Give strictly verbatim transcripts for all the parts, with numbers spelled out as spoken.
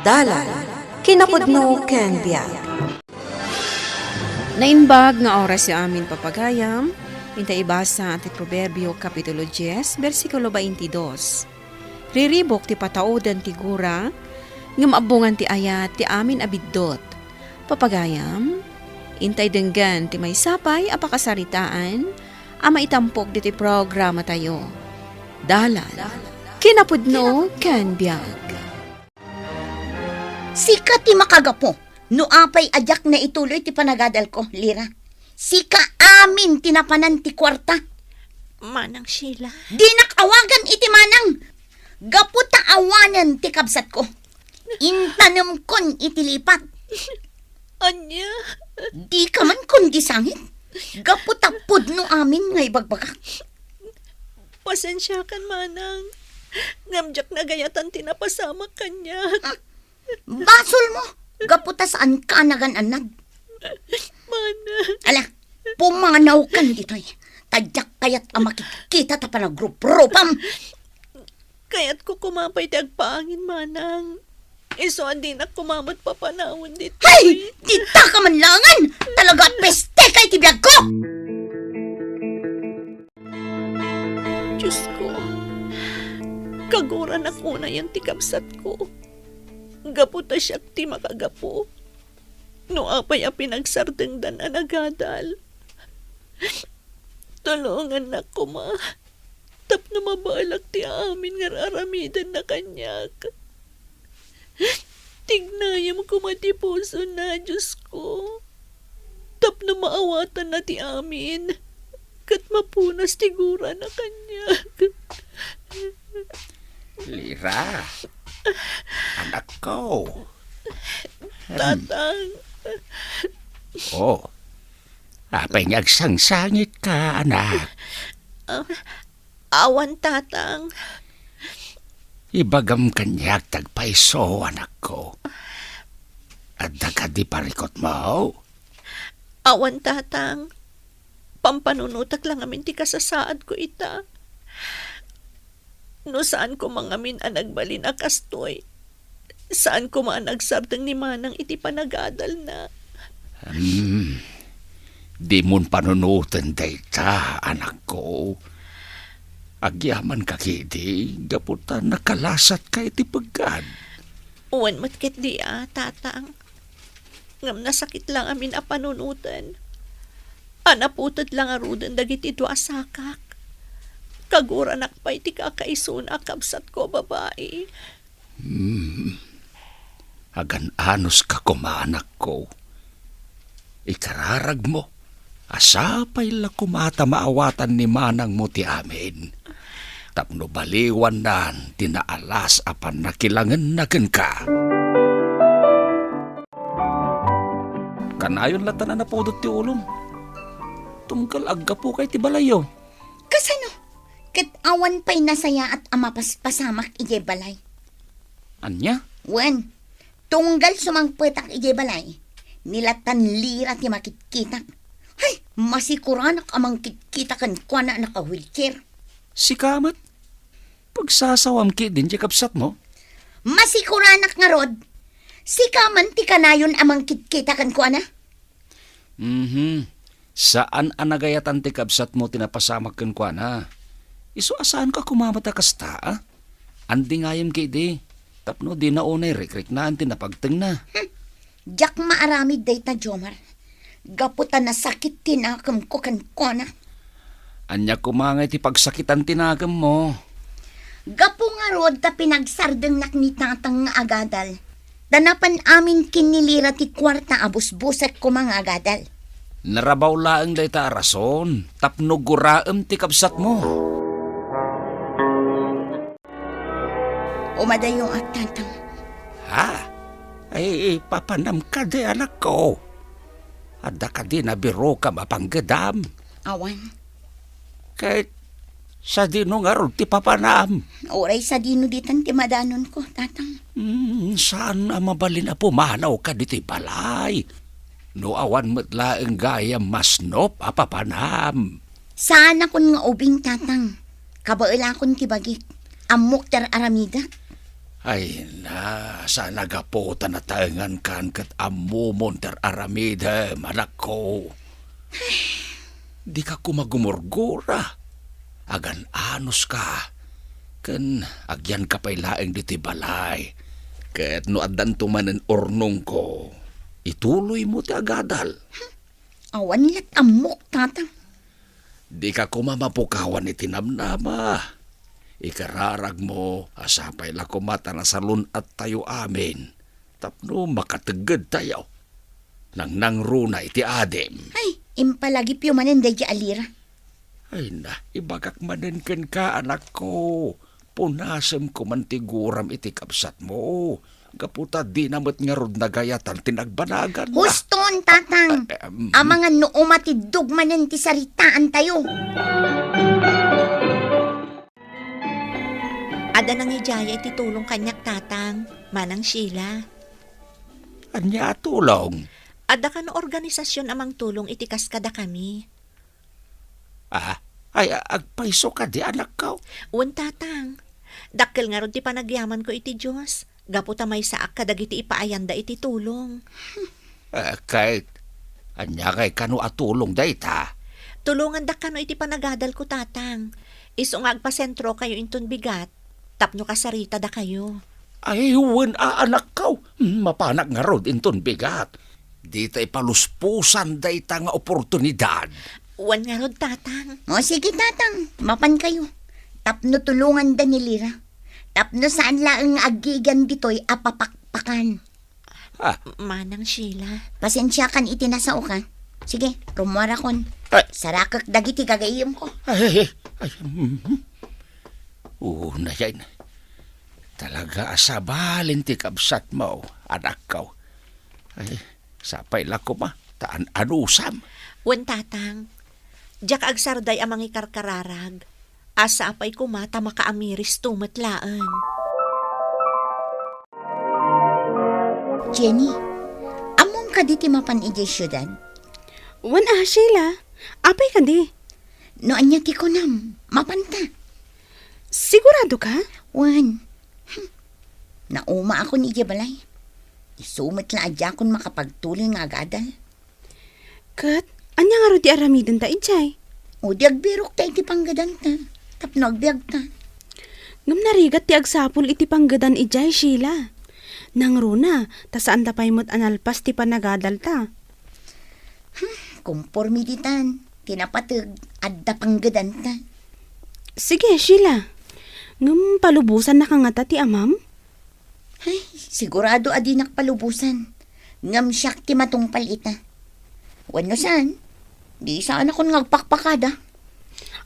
Dalan, kinapudno ken biag. Naimbag nga oras ti amin, papagayam. Inta ibasa ti Proverbio, Kapitulo dies, bersikulo baintidos. Riribuk ti patauden ti gura, ngem abbongan ti ayat ti amin a biddut. Papagayam, intay denggen ti maysa pay a pakasaritaan a maitampok ditoy programatayo. Dalan, kinapudno ken biag. Sika ti makagapu no apay a diak naituloy ti panagadalko, Lira. Sika amin ti napanan ti kuarta. Manang Sheila. Dinak awagan iti manang. Gapu ta awanen ti kabsatko. Intanemkon iti lipat. Ania? Dika man kundi sangit. Gapu ta pudno amin nga ibagbagak. Pasensiakan, manang. Ngem diak nagayatan ti napasamak kaniak. Basolmo, gapu ta saanka a nagan-annad. Manang. Ala, pumanawkan ditoy. Ta diak kayat a makitkita ta panagruprupam. Kayatko koma pay ti agpaangin, manang. Isu a dinak koma met papanawen ditoy. Hay! Dita ka man langen! Talaga, peste ka iti biagko! Diosko, kaguranak unayen ti kabsatko. Gapu ta siak ti makagapu no apay a pinagsardengdan a nagadal. Tulongannak koma tapno mabaelak ti amin nga ar-aramidenna kaniak. Tignayem koma ti pusona, Diosko, tapno maawatanna ti amin ket mapunas ti gurana kaniak. Lira, anakko. Tatang. Oh, apay nga agsangsangitka, anak? Ah, awan, Tatang. Ibagam kaniak ti agpayso, anakko. Adda kadi parikutmo? Awan, Tatang. Pampanunotek la ngamin ti kasasaadko ita. No saan koma ngamin a nagbalin a kastoy, saan koma a nagsardeng ni Manang iti panagadalna. Hmm. Dimon panunoten dayta, anakko. Agyamanka ketdi gapu ta nakalasatka iti peggad. Wen met ketdi a, Tatang. Ngem nasakit la ngamin a panunoten. A naputed la ngaruden dagiti dua a sakak. Kaguranak pay ti kakaisuna a kabsatko a babai. Hmm. Agan-anuska koma, anakko. Ikararagmo a sapay la koma ta maawatan ni manangmo ti amin, tapno baliwannan ti naalas a pannakilangenna kenka. Kanayon latta a napudot ti ulom. Tunggal aggapuka iti balayyo. Kasano? Ket awan pay nasayaat a mapaspasamak idiay balay. Ania? Wen, tunggal sumangpetak idiay balay, ni latta ni Lira ti makitkitak. Hay, masikuranak a mangkitkita kenkuana a naka-wheelchair. Sika met? Pagsasawam ketdin ti kabsatmo? Masikuranak ngarud, sika man ti kanayon a mangkitkita kenkuana? Mhm. Saan a nagayatan ti kabsatmo ti napasamak kenkuana. Isu a saanka koma met a kasta, a? Andingayem ketdi, tapno dina unay rikriknaan ti napagtengna. Hmm. Diak maaramid dayta, Jomar. Gapu ta nasakit ti nakemko kenkuana. Ania koma ngay ti pagsakitan ti nakemmo? Gapu ngarud ta pinagsardengnak ni Tatang nga agadal. Ta napan amin ken ni Lira ti kuarta a busbusek koma nga agadal. Narabaw laeng dayta a rason tapno guraem ti kabsatmo. Umadayo, a Tatang. Ha? Ay, papanam kadi, anakko? Adda kadi nabirokam a panggedam? Awan. Ket sadino ngarud ti papanam? Uray sadino ditan ti madanonko, Tatang. Hmm, saan a mabalin a pumanawka ditoy balay? No awan met laeng gayam masnop a papanam. Saanakon nga ubing, Tatang. Kabaelakon ti bagik. Ammok ti ar-aramidak. Ay na, saan a gapu ta nataengankan ket ammomon ti ar-aramidem, anakko. Dika koma gumurgura. Agan-anuska, ken agyanka pay laeng ditoy balay. Ket no addanto manen urnongko, ituloymo ti agadal. Awan lat ammok, Tatang. Dika koma mapukawan iti namnama. Ikararagmo a sapay la koma ta nasalun-attayo amin tapno makateggedtayo. Nangnangruna iti adim. Ay, impalagipyo manen daydi a lira. Ay na, ibagak manen kenka, anakko. Punasem koman ti guram iti kabsatmo. Gapu ta dina met ngarud nagayatan ti nagbanaganna. Huston, Tatang. Eh, em. Amangan no umatiddog manen ti saritaantayo. Adda nangidiaya iti tulong kaniak, Tatang, Manang Sheila. Ania a tulong? Adda kano organisasion a mangtulong iti kas kadakami. Ah, ay, a-, agpayso kadi, anakko? Wen, Tatang. Dakkel ngarud ti panagyamanko iti Dios, gapu ta maysaak kadagiti ipaayanda iti tulong. Eh, ket, ania kay kano a tulong dayta? Tulongandak kano iti panagadalko, Tatang. Isu nga agpasentrokayo inton bigat, tapno kasaritadakayo. Ay, wen a, anakko. Mapanak ngarud inton bigat. Dita ipaluspusan dayta nga oportunidad. Wen ngarud, Tatang. O, sige, Tatang. Mapankayo. Tapno tulonganda ni Lira. Tapno saan laeng nga aggigian ditoy a papakpakan. Ah. Manang Sheila. Pasensiakan iti nasaok, ha? Sige, rummuarakon. Ay. Sarakek dagiti gagayyemko. Ay, ay, ay, ay, mhm. Unayen. Talaga a sabalen ti kabsatmo, anakko. Ay, sapay la koma, ta an-anusam. Wen, Tatang. Diak agsarday a mangikarkararag. A sapay koma ta makaamiristo met laeng. Jenny, ammom kadi ti mapan idiay siudad? Wen a, Sheila. Apay kadi? No ania ti kunam, mapanta. Sigurado ka? Wen. Hmm. Naumaakon idiay balay. Isu met la a diakon makapagtuloy nga agadal. Ket, ania ngarud ti aramidenta idiay? O di agbirokta iti panggedanta, tapno agbiagta. Ngem narigat ti agsapul iti panggedan idiay, Sheila. Nangruna, ta saanta pay met a nalpas ti panagadalta. Hmm, komporme ditan, ti napateg, adda panggedanta. Sige, Sheila. Ngem palubosannaka ngata ti amam? Ay, sigurado a dinak palubosan. Ngem siak ti matungpal ita. Wenno saan, di saanakon nga agpakpakada.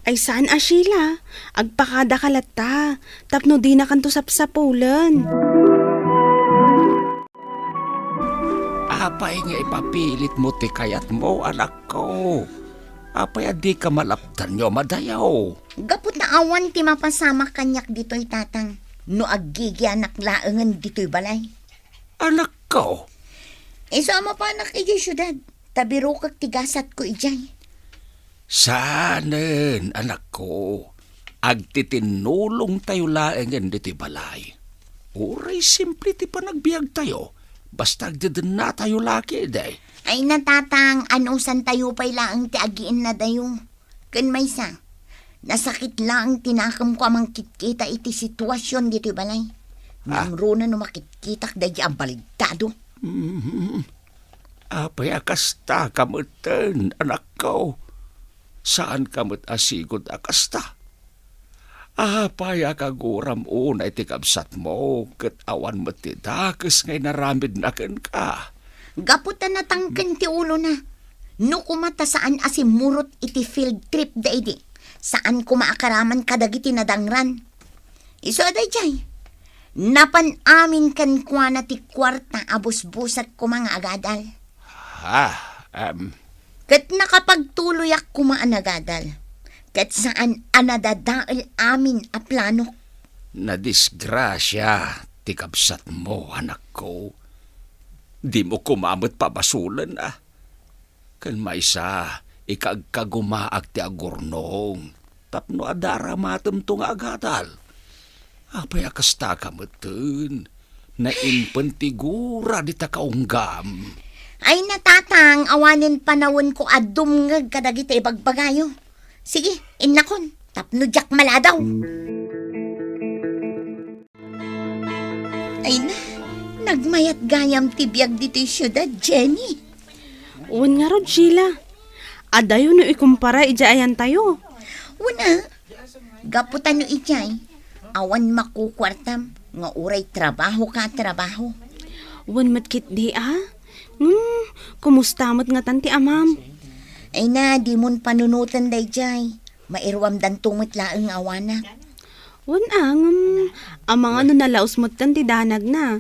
Ay saan a, Sheila, agpakadaka latta, tapno dinakanto sapsapulen. Apay nga ipapilitmo ti kayatmo, anakko? Apay a dika malaptanyo a madayaw? Gapu ta awan ti mapasamak kaniak ditoy, Tatang, no aggigianak laengen ditoy balay. Anakko? Isu a mapanak idiay siudad, ta birokek ti gasatko idiay. Saanen, anakko. Agtitinnulongtayo laengen ditoy balay. Uray simple ti panagbiagtayo, basta agdedennatayo la ketdi. Ay na, Tatang, anusantayo pay laeng ti agiinnadayo. Ken maysa, nasakit laeng ti nakemko a mangkitkita iti situasion ditoy balay. Ah. Nangruna no makitkitak daydi a baligtado. Mm. Apay a kasta ka metten, anakko? Saanka met a sigud a kasta? Apay a kaguram unay ti kabsatmo ket awan met ti dakes nga inaramidna kenka? Gapu ta natangken ti ulona. No koma ta saan a simmurot iti field trip daydi, saan koma a karaman kadagiti nadangran. Isu a daydiay, napan amin kenkuana ti kuarta a busbusat koma nga agadal. Ah, em. Ket nakapagtuloyak koma a nagadal, ket saan a nadadael amin a planok. Nadisgrasia ti kabsatmo, anakko. Dimo koma met pabasolen, a. Ken maysa, ikagkagumaak ti agurnong tapno adda aramatemto nga agadal. Apay a kasta ka metten? Naimpen ti gura dita kaunggam. Ay, natatang, awanen panawenko a dumngeg kadagiti ibagbagayo. Sige, innakon, tapno diak maladaw. Ay na, nagmayat gayam ti biag ditoy siudad, Jenny. Wen ngarud, Sheila. Adayo no ikumpara idiay ayantayo. Wen a, gapu ta no idiay, awan makukuartam nga uray trabaho ka, trabaho. Wen met ketdi a. Hmm, kumusta met ngatan ti amam? Ay na, dimon panunoten daydiay. Mairuamdanto met laeng awanak. Wen a, ngem, amangan no nalaus metten ti danagna.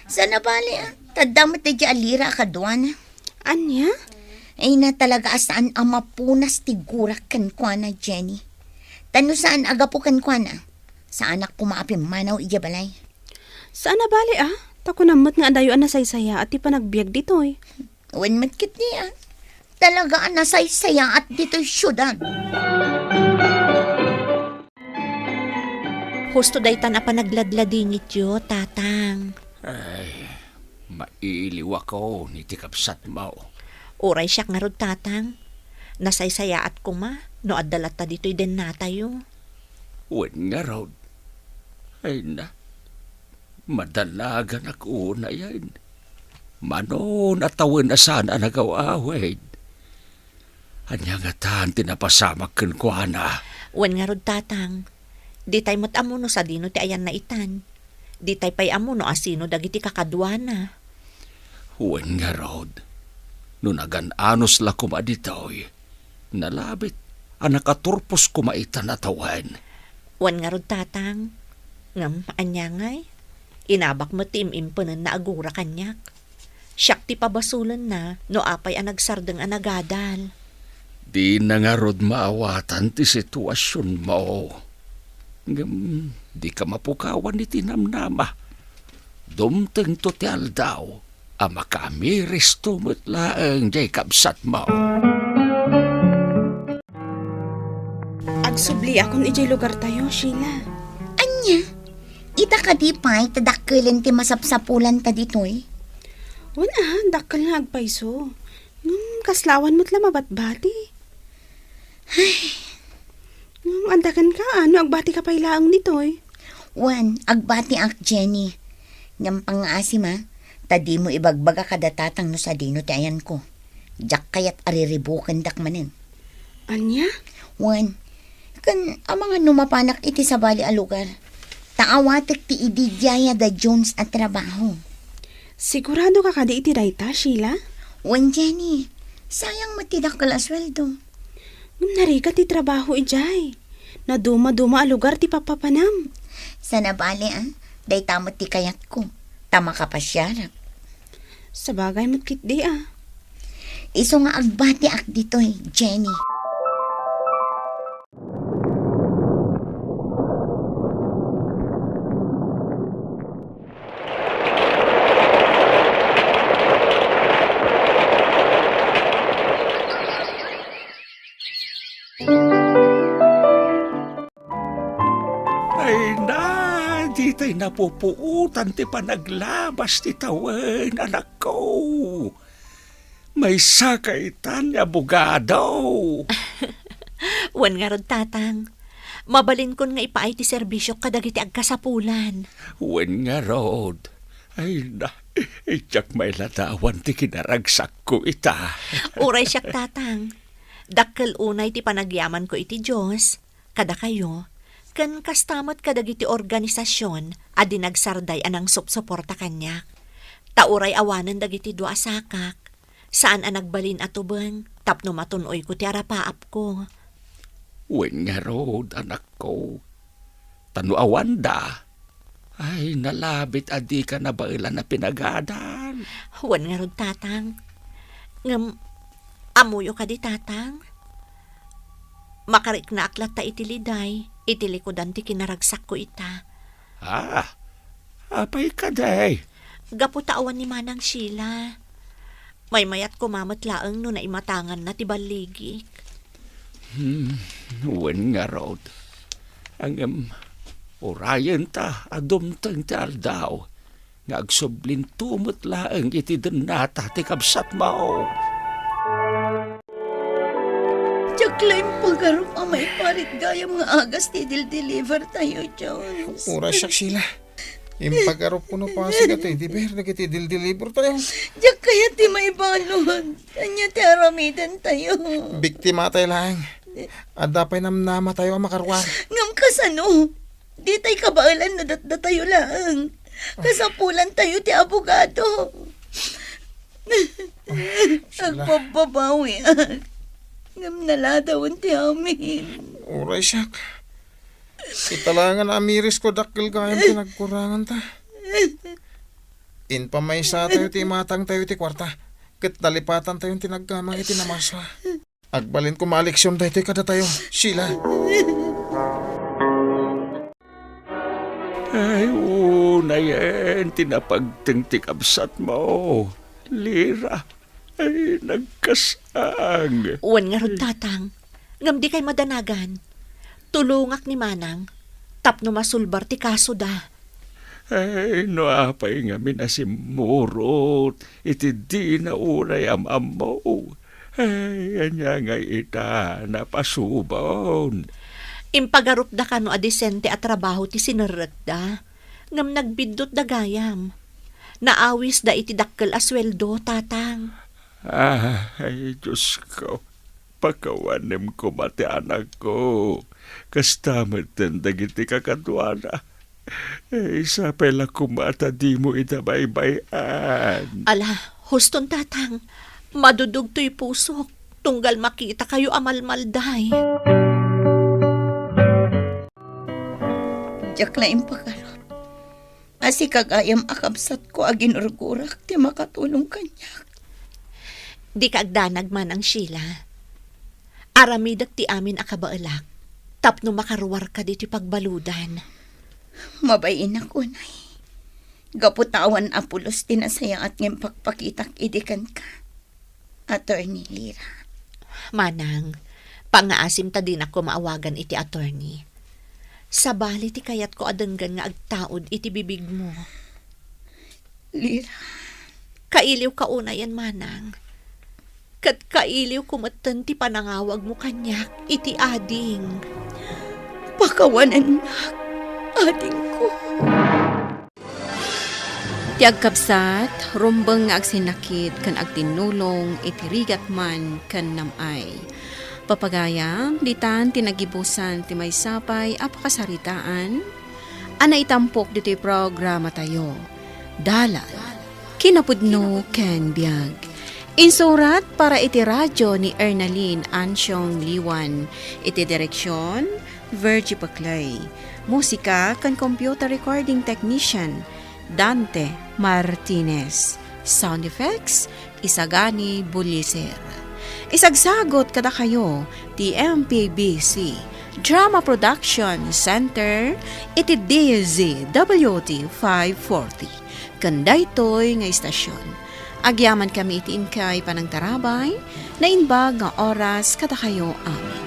Saan a bali a, ta adda met daydiay a lira a kaduana. Ania? Ay na, talaga a saan a mapunas ti gurak kenkuana, Jenny. Ta no saan a gapu kenkuana, saanak koma a pimmanaw idiay balay. Saan a bali a, ta kunam met nga adayo a nasaysayaat ti panagbiag ditoy. Wen met ketdi a, talaga a nasaysayaat ditoy siudad. Husto daytan a panagladladingityo, Tatang. Ay, mailiwakon iti kabsatmo. Uray siak ngarud, Tatang. Nasaysayaat koma no adda latta ditoy dennatayo. Wen ngarud. Ay na, madalaganak unayen. Mano a tawen a saan a nagaw-awid. Ania ngatan ti napasamak kenkuana? Wen ngarud, Tatang. Ditay met ammo no sadino ti ayanna itan. Ditay pay ammo no asino dagiti kakaduana. Wen ngarud, no nagan-anos la koma ditoy, nalabit a nakaturpos koma itan a tawen. Wen ngarud, Tatang. Ngem, ania ngay? Inabak met ti im-impenenna a gura kaniak. Siak ti pabasolenna no apay a nagsardeng a nagadal. Dina ngarud maawatan ti situasionmo. Ngem dika mapukawan iti namnama. Dumtengto ti aldaw a makaamiristo met laeng diay kabsatmo. Agsubliakon idiay lugartayo, Sheila. Ania? Ita kadi pay ta dakkelen ti masapsapulanta ditoy? Wen a, dakkel nga agpayso. Ngem kasla awan met la mabatbati. Ay. Ngem adda kenka, no agbatika pay laeng ditoy? Wen, agbatiak, Jenny. Ngem pangngaasim a, ta dimo ibagbaga kada tatang no sadino ti ayanko. Diak kayat a riribukendak manen. Ania? Wen, ken amangan no mapanak iti sabali a lugar. Ta awatek ti idi diay a da Jones a trabaho. Siguradoka kadi iti dayta, Sheila? Wen, Jenny. Sayang met ti dakkel a sueldo. Ngem narigat ti trabaho idiay. Nadumaduma a lugar ti papapanam. Saan a bali a, dayta met ti kayatko. Ta makapasiarak. Sabagay met ketdi a. Isu nga agbatiak ditoy, Jenny. Ay na, ditay napupuotan ti panaglabas ti tawen, anakko. Maysaka itan nga abogado. Wen ngarud, Tatang. Mabalinkon nga ipaay ti serbisiok kadagiti agkasapulan. Wen ngarud. Ay na, diak mailadawan ti kinaragsakko ita. Uray siak, Tatang. Dakkel unay ti panagyamanko iti Dios, kadakayo, ken kasta met kadagiti organisasion a di nagsarday a nangsupsuporta kaniak. Ta uray awanen dagiti dua a sakak, saan a nagbalin a tubeng tapno matun-oyko ti arapaapko. Wen ngarud, anakko, ta no awanda, ay, nalabit a dika nabaelan a pinagadal. Wen ngarud, Tatang. Ngem, ammoyo kadi, Tatang? Makariknaak latta iti liday, iti likudan ti kinaragsakko ita. Ah, apay kadi? Gapu ta awan ni Manang Sheila. Maymayat koma met laeng no naimatanganna ti balligik. Hmm, wen ngarud. Ngem, Urayenta a dumteng ti aldaw nga agsublinto met laeng iti dennata ti kabsatmo. Diak la impagarup a maiparit gayam nga agas ti dildiliver tayo, Jones. Uray siak, Sheila. Impagarup ko no pasig a ti deber dagiti dildiliver tayo. Diak kayat ti maibalud. Ania ti aramiden tayo? Biktima tayo laeng. Adda pay namnama tayo a makaruar. Ngem kasano? Ditay kabaelan no datdatayo laeng. Kasapulan tayo ti abogado. Agpabbabawiak. Ngem naladawen ti amin. Uray siak. Ita laeng a naamiris ko dakkel gayam ti nagkuranganta. Impamaysa tayo ti imatang tayo ti kuarta. Ket nalipatan tayo ti naggamang iti namasa. Agbalin ko maleksion daytoy kadatayo, Sheila. Ay, unayen ti napagteng ti kabsatmo, Lira. Ay, nagkasang. Wen ngarud, Tatang. Ngem dikay madanagan. Tulongak ni Manang tapno masulbar ti kasoda. Ay, no apay ngamin a simmurot iti dina unay am-ammo. Ay, ania ngay ita napasubon? Impagarupda kano a disente a trabaho ti sinerrekda, ngem nagbiddutda gayam. Naawisda iti dakkel a sueldo, Tatang. Ay, Diosko, pakawanem koma ti anakko. Kasta metten dagiti kakaduana. Ay, sapay la koma ta dimo ida baybay-an. Ala, huston, Tatang. Madudugtoy pusok, tunggal makitakayo a malmalday. Diak la impagarup a sika gayam a kabsatko a ginurgurak ti makatulong kaniak. Dika agdanag, Manang Sheila. Aramidek ti amin a kabaelak tapno makaruarka ditoy pagbaludan. Mabain a kunay. Gapu ta awan a pulos ti nasayaat nga impakpakitak idi kenka, Attorney Lira. Manang, pangngaasim ta dinak koma awagan iti attorney. Sabali ti kayatko a denggen nga agtaud iti bibigmo. Lira. Kailiwka unayen, Manang. Ket kailiwko metten ti panangawagmo kaniak iti ading. Pakawanennak, adingko. Ti agkabsat, rumbeng nga agsinnakit ken agtinnulong iti rigat man ken nam-ay. Papagayam, ditan ti nagibusan ti maysa pay a pakasaritaan a naitampok ditoy programatayo, Dalan, Kinapudno ken Biag. Insurat para iti radio ni Ernalyn Ansiong Liwan. Iti direksion, Virgie Paclay. Musika ken computer recording technician, Dante Martinez. Sound effects, Isagani Buliser. Isagsagut kadakayo ti M P B C Drama Production Center iti D Z W T five forty. Ken daytoy nga istasyon, agyamankami iti inkay panangtarabay, naimbag nga oras kadakayo amin.